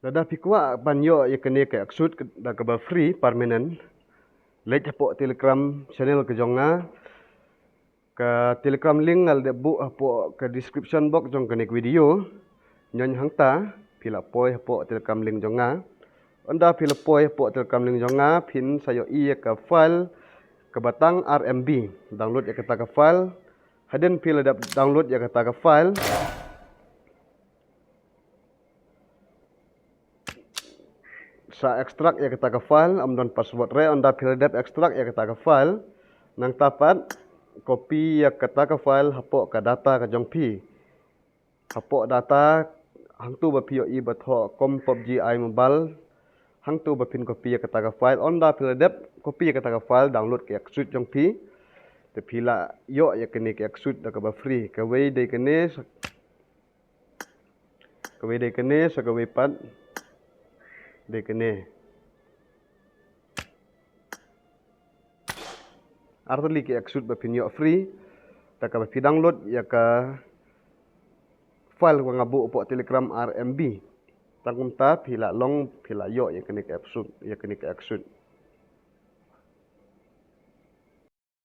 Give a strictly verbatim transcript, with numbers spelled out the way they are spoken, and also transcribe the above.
Lada phi kwah ban ïoh ïa kane ka Xcode da kaba free permanent, leit hapoh Telegram channel ka jong nga. Ka Telegram link nga la dep buh hapoh ka description box jong kane ka video. Ñion hangta phi la poi hapoh Telegram link jong nga. Ynda phi la poi hapoh Telegram link jong nga, phin sa ïohi ïa ka file kaba tang R M B. Download ïa kata ka file. Hadien phi la dep download ïa kata ka file, sa extract ïa kata ka file, ym don password re. Ynda phi la dep extract ïa kata ka file, nangta pat copy ïa kata ka file hapoh ka data ka jong phi. Hapoh data, hangto ba phi ïohi ba thoh Compubg Mobile, hangto ba phin copy ïa kata ka file. Ynda phi la dep copy ïa kata ka file, download ka Xcode jong phi, te phi la ïoh ïa kane ka Xcode da kaba free. Kawei dei kane, kawei dei kane, sa kawei pat dei kane. Ar tylli ki Xcode ba phin ïoh free da kaba phi download ïa ka file kaba nga buh hapoh Telegram R M B. Tang kumta phi la long, phi la ïoh ïa kane ka Xcode, ïa kane ka Xcode.